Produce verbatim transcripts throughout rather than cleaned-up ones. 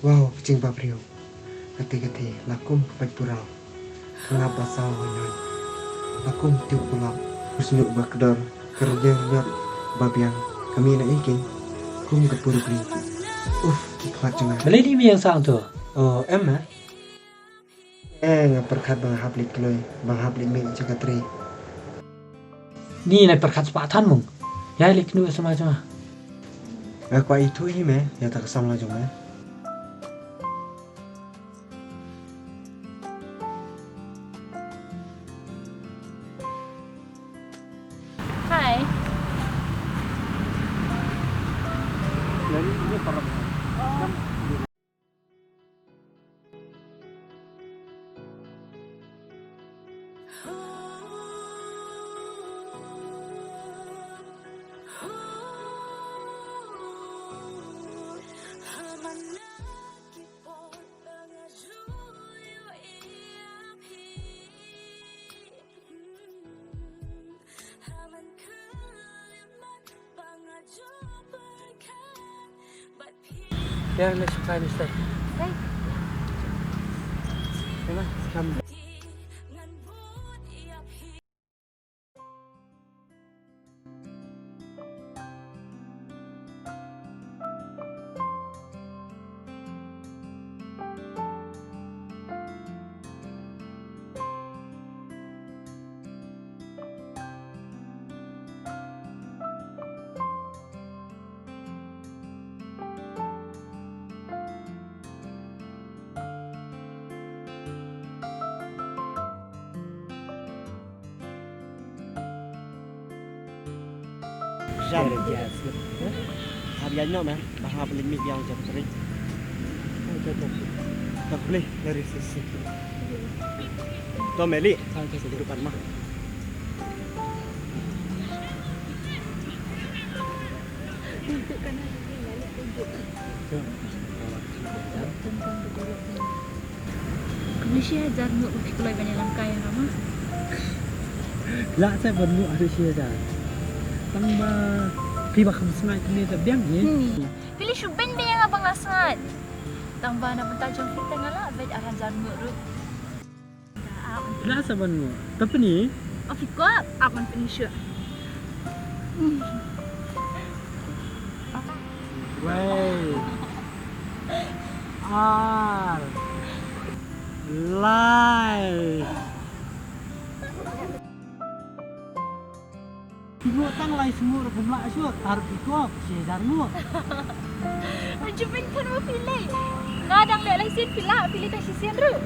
Wow, ka jingbhabriew. Kate kate, la kum ka paidbah pura. Ka ngap ba saw hoi hoi. La kum tiew kulap. Ka snieh ba kdor. Ka rynïeng rynïot ba biang. Ka mih na ïing. Kum ka pur bli. Uf, ki khmat jong nga. Balei dei me ïeng sah hangto? Oh, em eh. Eh, nga pyrkhat ba nga hap leit kloi, ba nga hap leit mih jaka trei. Ni nai pyrkhat spah than mung. Ïa leit kynduh samla jong nga. Nga kwah ithuh hi me, ïa ta ka samla jong me. Hi. Ïa, let's try this time. Hey. Ïa, let's come. Jan. Har ïa nyom eh, ba hap ling mih biang jam three. Tang play dari sisi. To meli. Tang ke sisi depan mah. Kane shi hajar ngut ruh ki kloi ban ïalam kai ïa nga ma. Lah sa ban ngut haduh shi hajar. Tang ba phi ba kham sngaid kane da biang hi. Hmm. Phi leh shu beiñ beiñ ïa nga ba nga sngaid. Tang ba na bynta jong phi te nga lah beit ar hajar ngut ruh. Lah sa ban ngut. Tapi ni. Of course, ap ban pyni shuh. Wei. Ar. Lai. Phi ngut tang lai sngur ruh phim lah shuh, ar phi ko, shi hajar ngut. Aju pynkhun ma phi lei. Nga dang leh lai sien phi lah, phi leh tang shisien ruh.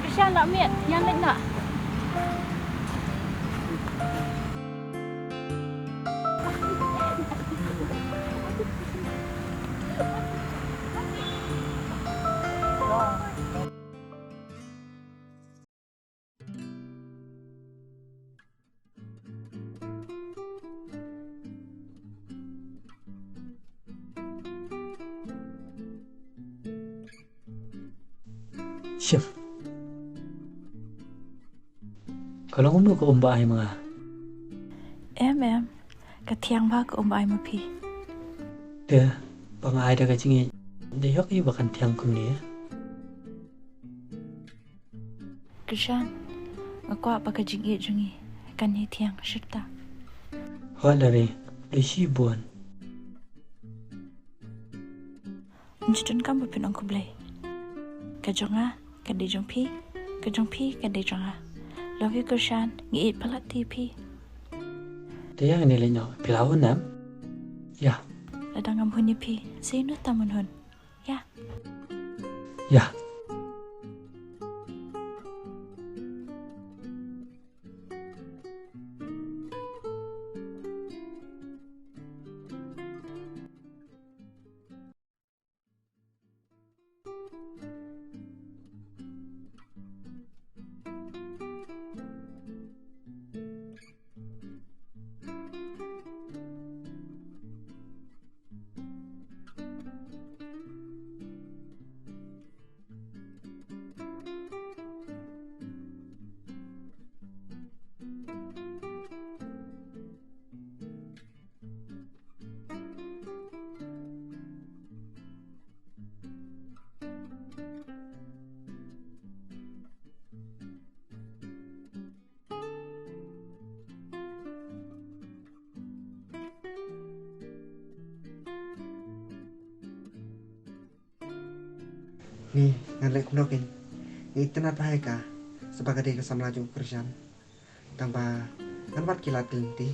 Krishan lah miet, ïa leit lah. Shim. Ka long kumno ka um ba ai ma nga? Em, em. Ka thiang bha ka um ba ai ma phi. Te, ba nga ai da ka jingïeit. Da ïoh ïa ba kan thiang kumne. Krishan, nga kwah ba ka jingïeit jong ngi kan ïai thiang shirta. Hooid Lari, da shibun. Ym ju donkam ba phin ong khublei. Ka jong nga kan dei jong phi, ka jong phi kan dei jong nga. Love you Krishan, nga ïeit palat ïa phi. Te ïa ngin leit noh, phi la hun em? Ïa. Lada ngam hun ïa phi, sa ïano tam un hun? Ïa. Ïa. Ngan leh kumno kein. Nga itynnad bha ïa ka, sa ba ka dei ka samla jong u Krishan. Tang ba ngan wad ki lad ki lynti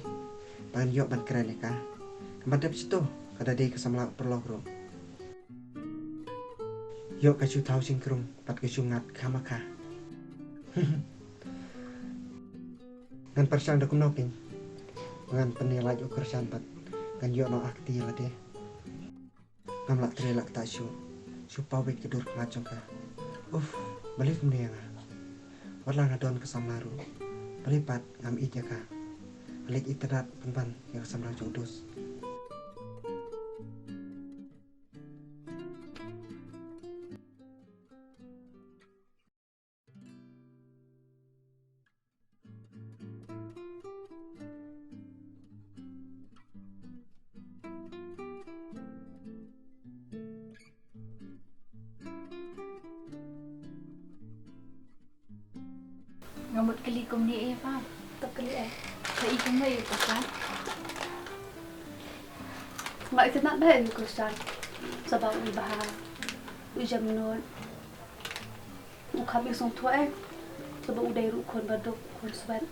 ba ngan ïoh ban kren ïa ka. Ka ban dep shito ka da dei ka samla paralok ruh. Ïoh ka shu thaw shynkrung bad ka shu ngat khamkha. Ngan pyrshang da kumno kein. Ngan pynïalait u Krishan bad ngan ïoh noh akti lade. Ngam lah trei lah kata shuh. Shu paw beit ka dur ka lad jong ka. Uff, balei kumne ïa nga. Wat la nga don ka samla ruh, balei pat ngam ïeit ïa ka. Nga leit itynnad pynban ïa ka samla jong u Dos. Nga mut kylli kumne eh, Pa. To kylli eh. Pha i kumno ïa u Krishan? Nga itynnad bha ïa u Krishan. Sa ba u bha, u jemnud. U kham ïasngewthuh eh. Sa ba u dei ruh u khun baduk, u khun swet.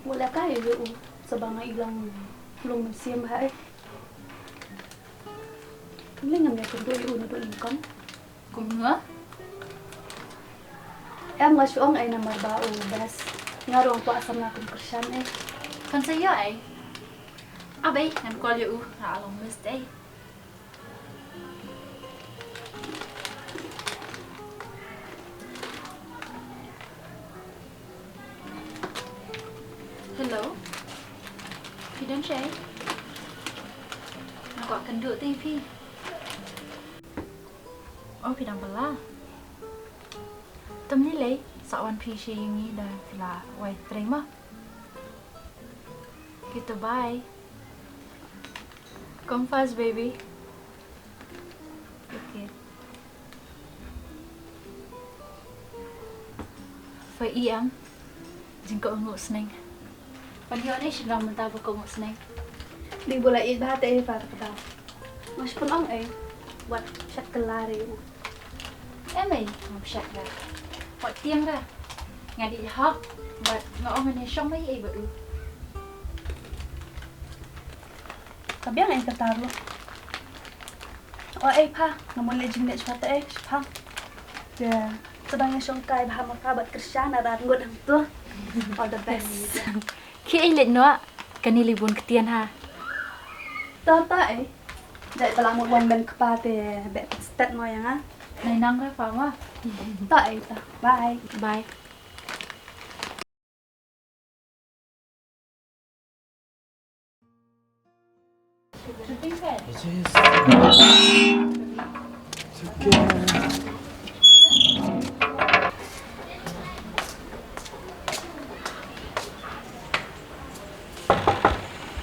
Wat lehkai ïa u, sa ba nga i long, long mynsiem bha eh. Balei ngam ïakynduh ïa u naduh nyngkong? Kumno? Em, nga shu ong ei namar ba u best. Nga ruh nga kwah samla kum u Krishan ei. Kan sa ïoh ei. Abe, ngan call ïa u, nga long miss ei. Hello. Phi don shaei? Nga kwah kynduh te ïa phi. Oh, phi dang bylla. Te mynne lei, sa wan phi sha ïing ngi da phi la wai trei mo. Kita bye. Come fast, baby. Okay. Pha i em, jingkohnguh sneng. Phan ïoh ne shynrang mynta ba kohnguh sneng. Dei ba la ïeit bha te ei, pha, ta ka daw. Nga shu pynong ei, wat shet kylla re u. Em ei, ngam shet re. Wat tieng re. Nga dei hok, bad nga ong ngan ïashong beit ei bad u. Ka biang ei kata ruh. O ei pha, nga mut leit jingleit shuwa te ei, pha. Te, sa dang ïashong kai bha ma pha bad Krishan, na rat ngut hangto. All the best. Khie ei leit noh, kane lei bun ktien ha. Ta ta ei. Jait ba la mut wan ban kpa te beh stet mo ïa nga. Nai nang re pha ma. Ta ei ta. Bye. Bye.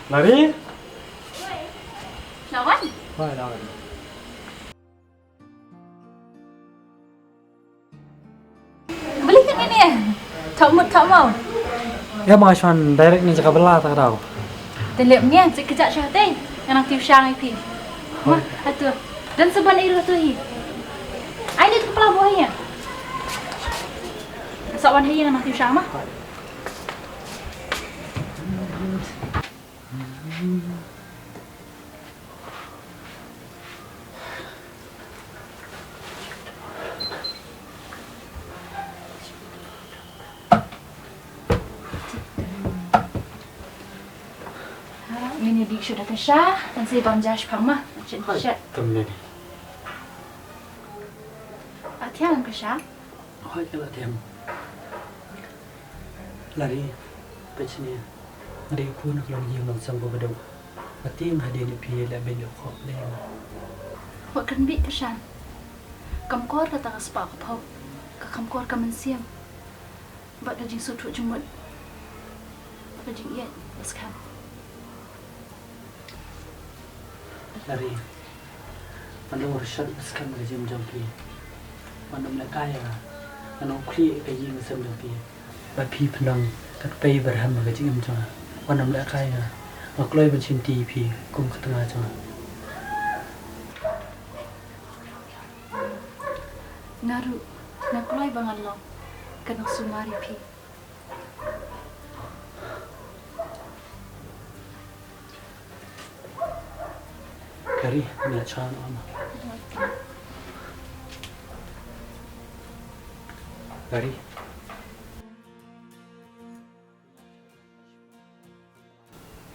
Lari? Lawan? Wah, lawan. Beli kan ini ya? Thok mut thok mau. Ya ma shwan direct ni jaka bela ta ka daw. Te lep ni, cik kejak shah te. Ngan nang tip shang ïa phi. Ma, atu. Dan saban iru tu hi. Ai ni tu pala buah ya. Sa wan hi ngan nang tip shang ma. Ngin ïa dih shuh da ka sha, kan sa bam ja shipang ma. Shet, shet. Tam ne. Atiang ka sha. Hooid ka la them. Lari, peit shane. Nga dei u khun ha ka longïing longsem kaba duk. Nga tieng hadien ïa phi leh beiñ leh khop leh. Wat kynbit Krishan. Kam kor kata ka spah ka phew. Ka kham kor ka mynsiem. Bad ka jingsngewthuh jingmut. Bad ka jingïeit ba skhem. Lari, wat nym rshot ba skhem ka jingim jong phi. Wat nym lehkai ïa nga. Ngan ym khlieh ïa ka ïing ka sem jong phi. Ba phi pynlong kat pei ba rhem ha ka jingim jong nga. Wat nym lehkai ïa nga. Nga kloi ban shim ti ïa phi kum ka tnga jong nga. Nga ruh nga kloi ba ngan long ka nongsumar ïa phi. Kari, mia chan ama. Kari.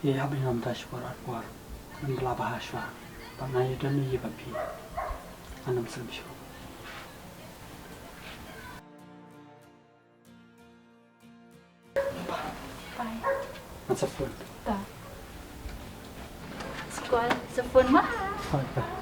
Ïa hap ïa ngam da shuwa ar por. Ngan bla bha shuwa. Ba nga ïa don ïa ba phi. Ngan ym sngewsih. Bye. Ngan sa phone. Ta. Squal sa phone ma. Bye.